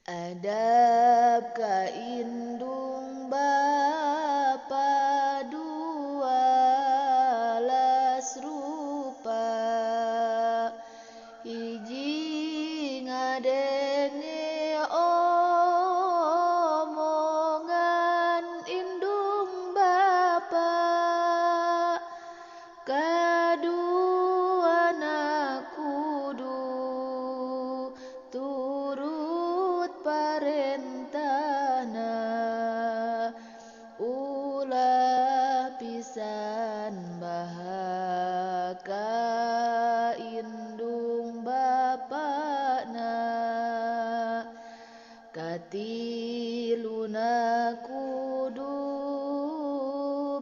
Adab ka indung bapa 12 rupa, hiji ngadenge omongan indung bapa, kaduana kudu turut parentahna, ulah pisan bahaka indung bapana. Katiluna kudu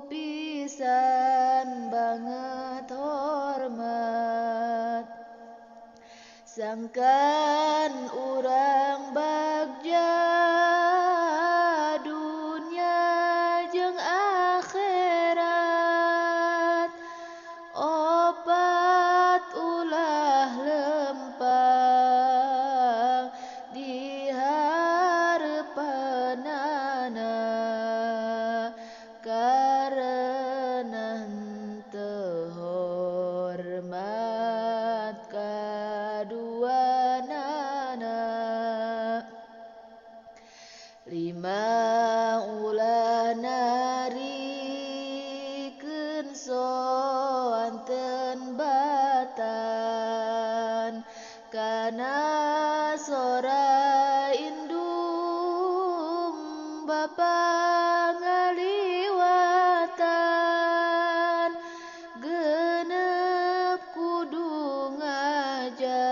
pisan banget hormat, sangkan urang bagja dunya jeung akhirat. Opat ulah lempang di hareupeunana, karena henteu hormat kaduanana. Lima ulah narikeun soanten batan, kana sora indung bapa ngaliwatan. Genep kudu ngajawab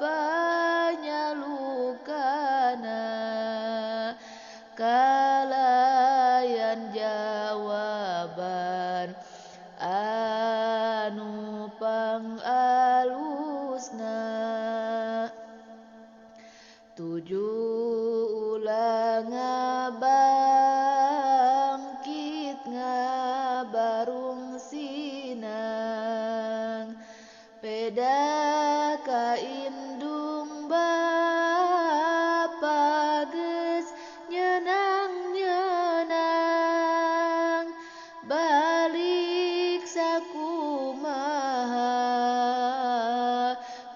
panyalukana, kalayan jawaban anu pangalusna. Tujuh ulah ngabangkit ngabarung sinang, peda ka indung bapa geus nyenang-nyenang, balik sakumaha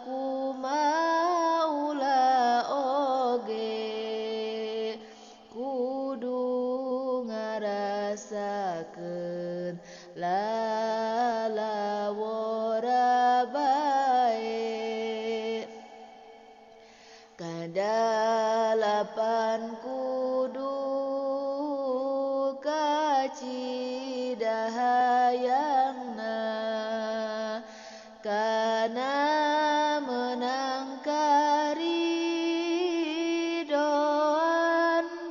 kumaha ulah oge, kudu ngarasakeun lalawora bae. Kadalapan kudu kacida hayangna, kana menang karidoan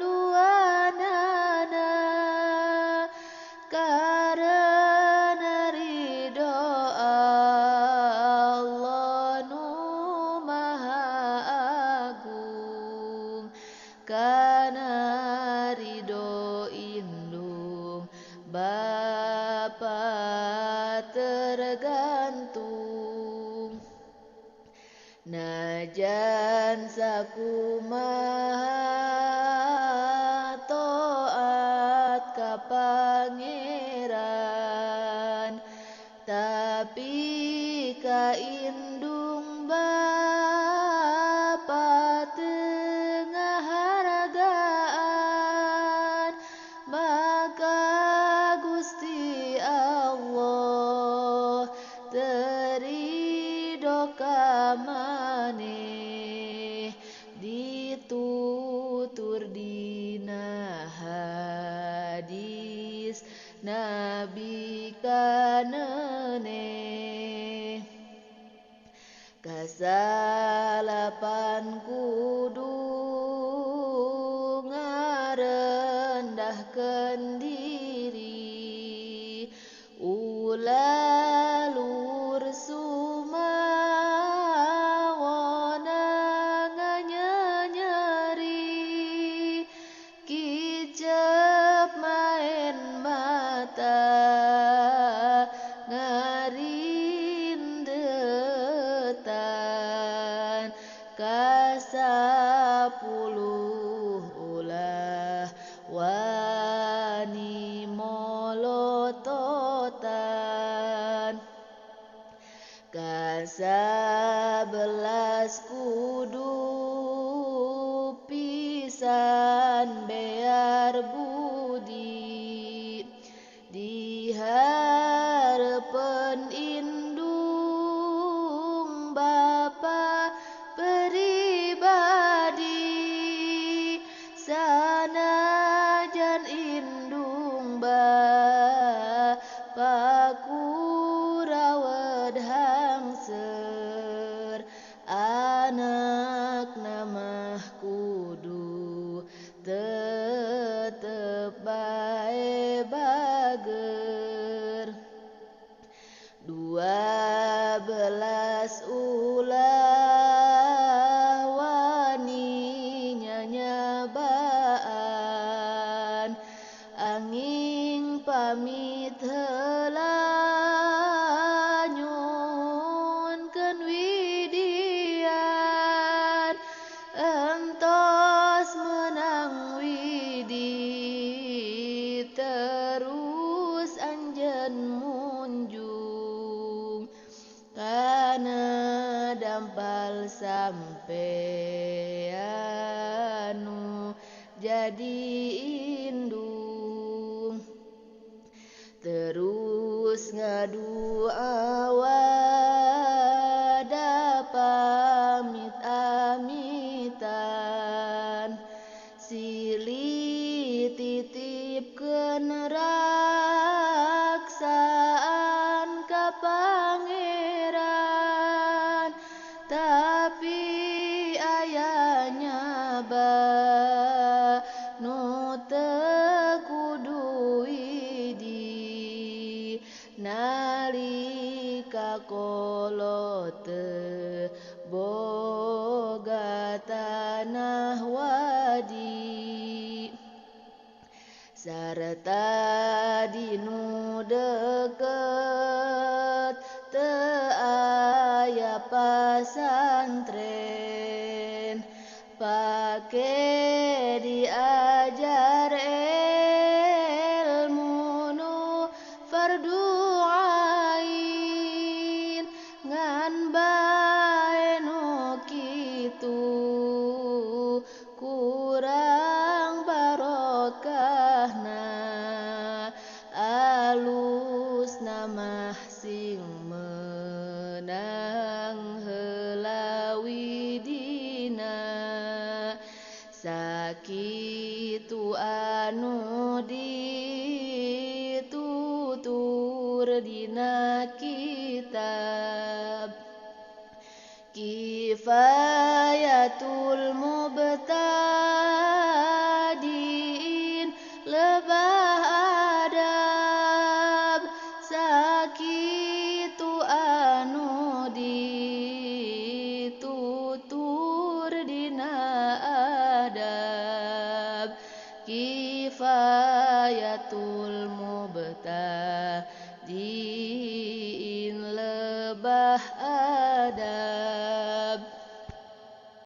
duanana, karena ridho Allah nu Maha Agung, kana ridho indung bapa tergantung. Najan sakumaha taat ka Pangeran, tapi ka indung bapa teu ngahargaan, maka Gusti Allah teu ridho ka maneh, ditutur dina hadis Nabi kaneneh. Kasalapan kudu ngarendahkeun diri, ulah luhur sumawana nganyenyeri, kicep maen mata ngarindetan. Ka 10 ulah wani molototan. Ka-11 kudu pisan bear budi di hareupeun indung bapa pribadi, sanajan indung bapa kurawed hangser, anak namah kudu tetep bae bager. 12 ulah wani nyanyabaan, angin pamit heula nyuhunkeun widian, entos meunang widi terus anjeun munjung kana dampal sampe anu jadi indung. Terus ngadua wada pamit amitan, silih titipkeun raksaan ka pangeran, tapi aya nyaba nu teu kudu widi, nalika kolot teu boga tanah wadi, sarta dinu deket teu aya pasantren, pake diajar ilmu nu fardu ain, ngan bae nu kitu kurang barokahna, alus namah sing meunang heula widina. Sakitu anu ditutur dina kitab Kifayatul Mubtadiin lebah adab, sakitu anu ditutur dina adab Kifayatul Mubtadiin.